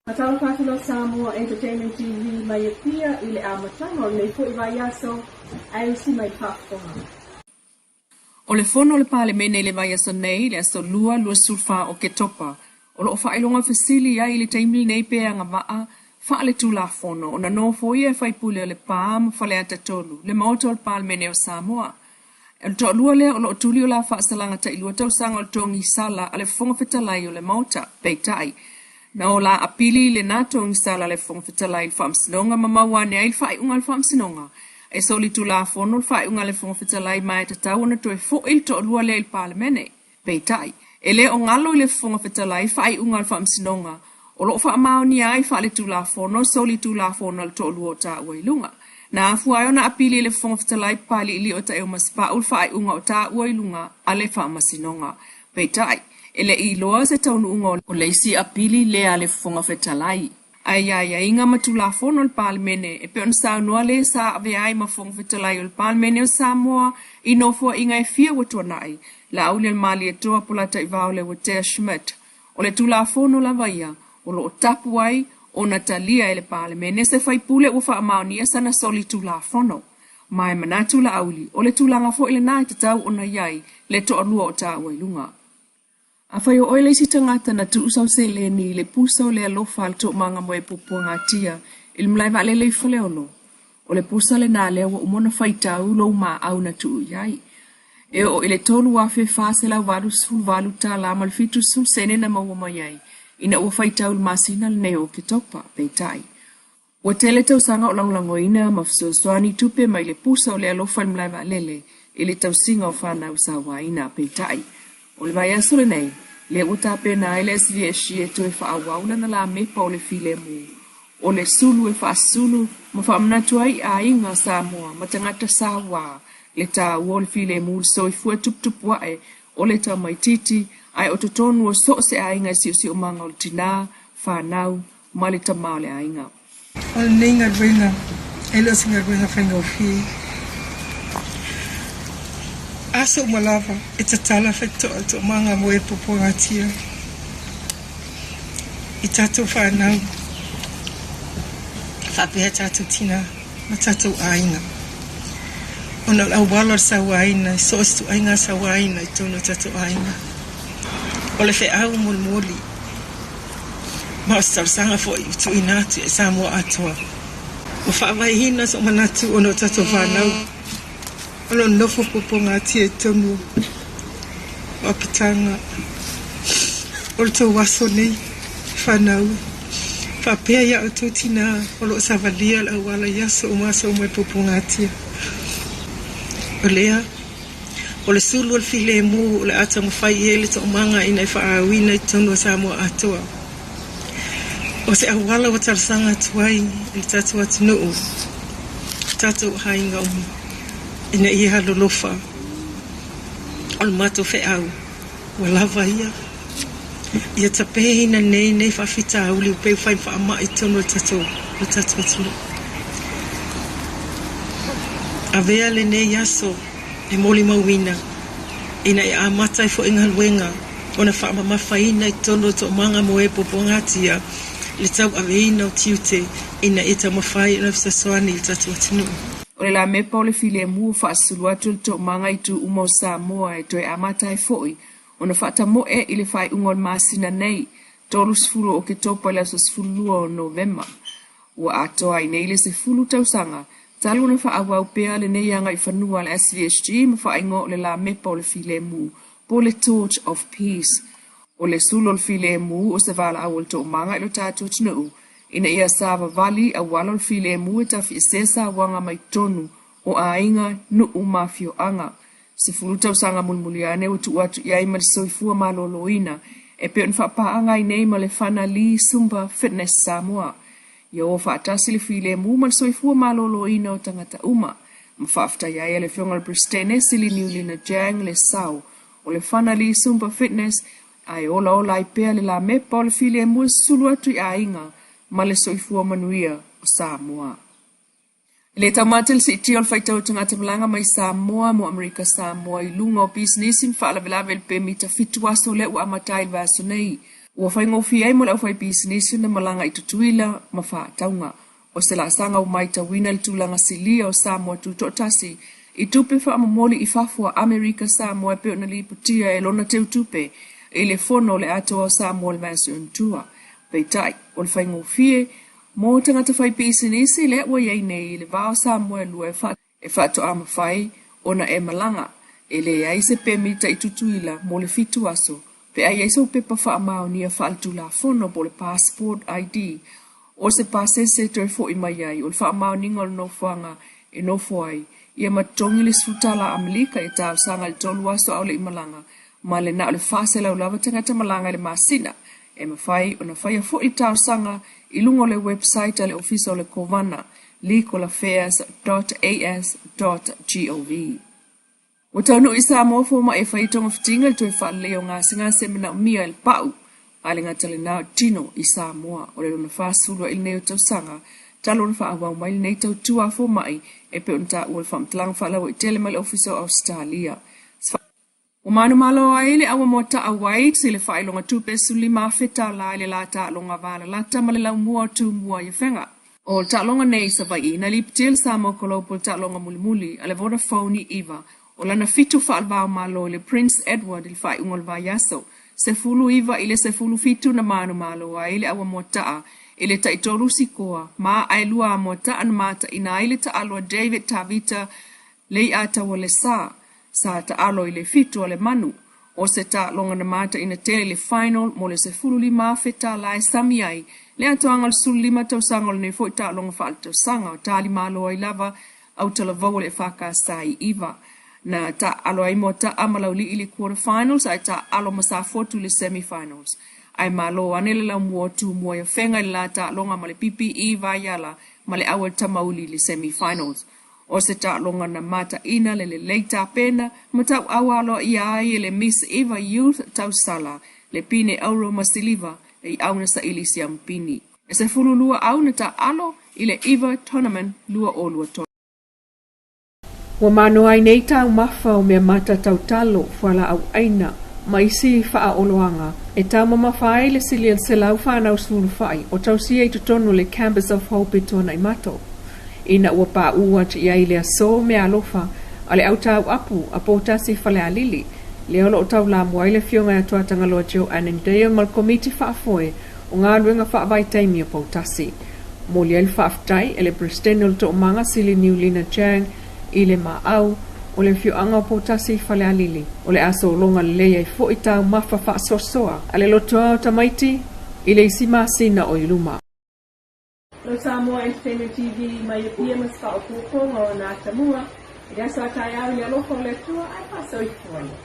Faatalofa atu la Samoa Entertainment TV mai Apia i le amataga o lenei foi vaiaso ae usi mai le faafofoga. O le fono a le Palemene i le vaiaso nei, le aso Lua, 24 Oketopa, o lo o faailoga fesili ai i le taimi lenei pe agavaa faaletulafono ona nofoia e faipule o Lepa ma Faleata 3 le Maota o le Palemene o Samoa. O le toalua lea o lo o tuli o la faasalaga tailua tausaga o le togisala a le Fofoga Fetalai o le Maota. Peitai, na o la apili lena togisala a le Fofoga Fetalai i le Faamasinoga ma maua ane ai le faaiuga a le Faamasinoga e solitulafono le faaiuga a le Fofoga Fetalai ma e tatau ona toe fo'i le toalua lea i le Palemene. Peitai, e le o galo i le Fofoga Fetalai faaiuga a le Faamasinoga o lo o faamaonia ai faaletulafono solitulafono a le toalua o taua i luga. Na afua ai ona apili e le Fofoga Fetalai Papali'ili'o Taeaumasepa'u le faaiuga o taua i luga a le Faamasinoga. Peitai, e le i iloa se taunuuga o le isi apili lea a le Fofoga Fetalai. Ae i aiaiga ma Tulafono a le Palemene e pei ona saunoa le sa avea ai ma Fofoga Fetalai o le Palemene o Samoa i nofoaiga e fia ua tuanai, Laaulialemalietoa Polataivao Leuatea Schmidt, o le Tulafono lava ia o lo o tapu ai ona talia e le Palemene se faipule ua faamaonia sana solitulafono. Ma e manatu Laauli, o le tulaga foi lena e tatau ona i ai le toalua o taua i luga. Afai o oe le isi tagata na tuu sau seleni i le pusa o le alofa a le toomaga moe puapuagatia i le malae vaalele i Faleolo, o le pusa lena lea ua uma ona faitau lou maau na tuu i ai. E oo i le $3,488 ma le 70 sene na maua mai ai ina ua faitau i le masina lenei o Oketopa. Peitai, Ua tele tausaga o lagolagoina ma fesoasoani tupe mai le pusa o le alofa i le malae vaalele i le tausiga o fanau sauaina. Peitai, o le vaiaso lenei, lea ua tapena ai le SVSG e toe faaauau lana lamepa o le filemu, o le sulu e faasulu ma faamanatu ai i aiga Samoa ma tagata sauā le taua o le filemu i le soifua tuputupu ae o le tamaitiiti ae o totonu o so o se aiga i siosiomaga o le tinā, fanau ma le tama o le aiga. O lenei galuega e le o se galuega faigofie. Aso uma lava e tatala faitotoa le toomaga mo e puapuagatia i tatou fanau faapea tatou tina ma tatou aiga. Ona o le auala o le sauaina i so o se ituaiga sauaina i totonu o tatou aiga. O le feau molimoli Ma o se talosaga foi ua tuuina atu i Samoa atoa. Ua faavaeina sou manatu ona o tatou fanau o lo o nofo puapuagatia i totonu o apitaga o le tou aso nei, fanau, faapea ia outou tinā o lo o savalia le auala i aso uma aso uma e puapuagatia. O lea. O le sulu o le filemu o le a taumafai i ai le toomaga ina e faaauina i totonu o Samoa atoa. O se auala ua talosaga atu ai i le tatou atunuu, tatou aiga uma, ina ia alolofa. O le matou feau, ua lava ia. Ia tapeina nei nei faafitauli ua pei ua fai ma faamai i totonu o le tatou o le tatou atunuu. Avea lenei aso e molimauina ina ia amata ai foi galuega ona faamamafaina i totonu o toomaga mo e puapuagatia le tauaveina o tiute ina ia taumafai ona fesoasoani i le tatou atunuu. O le lamepa o le filemu ua faasulu atu e le toomaga i itu uma o Samoa e toe amata ai foi ona faatamoe i le faaiuga o le masina nei, 30 o Oketopa i le aso 12 o Novema. Ua atoa ai nei le 10 tausaga talu ona faaauau pea lenei agaifanua a le SVSG ma faaigoa o le Lamepa o le Filemu po o le Torch of Peace. O le sulu o le filemu o se valaau o le toomaga i lo tatou atunuu ina ia savavali auala o le filemu e tafiesea sauaga mai totonu o aiga, nuu ma afioaga. 10 tausaga mulimuli ane ua tuu atu i ai ma le soifua maloloina e pei ona faapaaga ai nei ma le Fana Lee Zumba Fitness Samoa. Ia o faatasi le filemu ma le soifua maloloina o tagata uma. Ma faafetai ai a le Afioga i le Peresetene Sili Niulina Jang le sao o le Fana Lee Zumba Fitness ae olaola ai pea le lamepa o le filemu e susulu atu i aiga ma le soifua manuia o Samoa. E le taumate le siitia o le faitau o tagata malaga mai Samoa mo Amerika Samoa i luga o pisinisi ma faalavelave i le pemita fitu aso lea ua amata ai i le vaiaso nei. Ua faigofie ai mo le aufaipisinisi ona malaga i Tutuila ma faatauga. O se laasaga ua matauina le tulaga silia o Samoa Tutoatasi i tupe faamomoli i fafo a Amerika Samoa e pei ona lipotia e lona teutupe i le Fono o le Atoa o Samoa i le vaiaso ua tua. Peitai, o le faigofie mo tagata faipisinisi lea ua i ai nei i le va o Samoa e lua e faatoa mafai ona e malaga. E leai se pemita i Tutuila mo le fitu aso pe a i ai sou pepa faamaonia faaletulafono po o le passport ID o se pasese e toe fo'i mai ai o le faamaoniga o le nofoaga e nofo ai ia ma totogi le $10 Amerika e talosaga i le tolu aso a o le i malaga ma le na o le 400 lava tagata malaga i le masina. E mafai ona faia fo'i le talosaga i luga o le website a le Ofisa o le Kovana, legalaffairs.as.gov. Ua taunuu i Samoa fomai e fai togafitiga i le toe faaleleia o gasegase e manaomia e le pau a le gata lena o tino i Samoa. O le lona 40 ai lenei o tausaga talu ona faaauau mai lenei tautua a fomai e pei ona taua i le faamatalaga faalauaitele mai le Ofisa o Ausetalia. Ua manumalo ai le auamoata'a White i le faailoga tupe $15,000 i le la taaloga valalata ma le laumua o Tumua i Afega. O le taaloga nei i Savai'i, na lipotia le Samoa Global taaloga mulimuli a le Vodafone i iva o lana fitu faale-va-o-Malo i le Prince Edward i le faaiuga o le vaiaso 19 i le 17 na manumalo ai le auamoata'a i le taitolu sikoa ma aelua amoata'a na mataʻina ai le taalo a David Tavita Leiataualesa Sa taalo i le fitu a le manu, o se taaloga na mataina tele i le final mo le $15,000 e sami ai le atoaga o le 15 tausaga o lenei foi taaloga faaletausaga o talimalo ai lava autalavou o le EFKS i iva. Na taaalo ai Moataa ma Laulii i le quarter finals ae taaalo ma Safotu i le semi finals. Ae malo ane le laumua o Tumua i Afega i le la taaloga ma le PPE Vaiala ma le Aualatamauli Tamauli i le semi finals. O se taaloga na mataina le lelei tapena ma tauau aloaia ai e le Miss Eva Youth Tausala le pine auro ma siliva e iau na saili i siamupini. E 12 au na taaalo i le Eva Tournament 2023. Ua manoa ai nei taumafa o mea mata tautalo, fualaau ʻaina, ma isi faaoloaga e taumamafa ai le sili a le 145 o tausia i totonu o le Campus of Hope i Tuanaimato. Ina ua paʻu atu i ai i le asō meaalofa a le au tauapu a Poutasi i Falealili, lea o lo o taulamua ai le Afioga ia Tuatagaloa Joe Annandale ma le Komiti Faafoe o Galuega Faavaitaimi o Poutasi. Momoli ai le faafetai e le Peresetene o le Toomaga Sili Niulina Chang i le maau o le afioaga o Poutasi i Falealili. O le a sologa lelei ai foi taumafa faasoasoa a le lotoa o tamaiti i le isi masina o i luma. No Samoa Entertainment TV mai Apia ma se faaopoopoga o ana atamua i le aso a taeao i le alofa o le Atua ae faasoifua ia.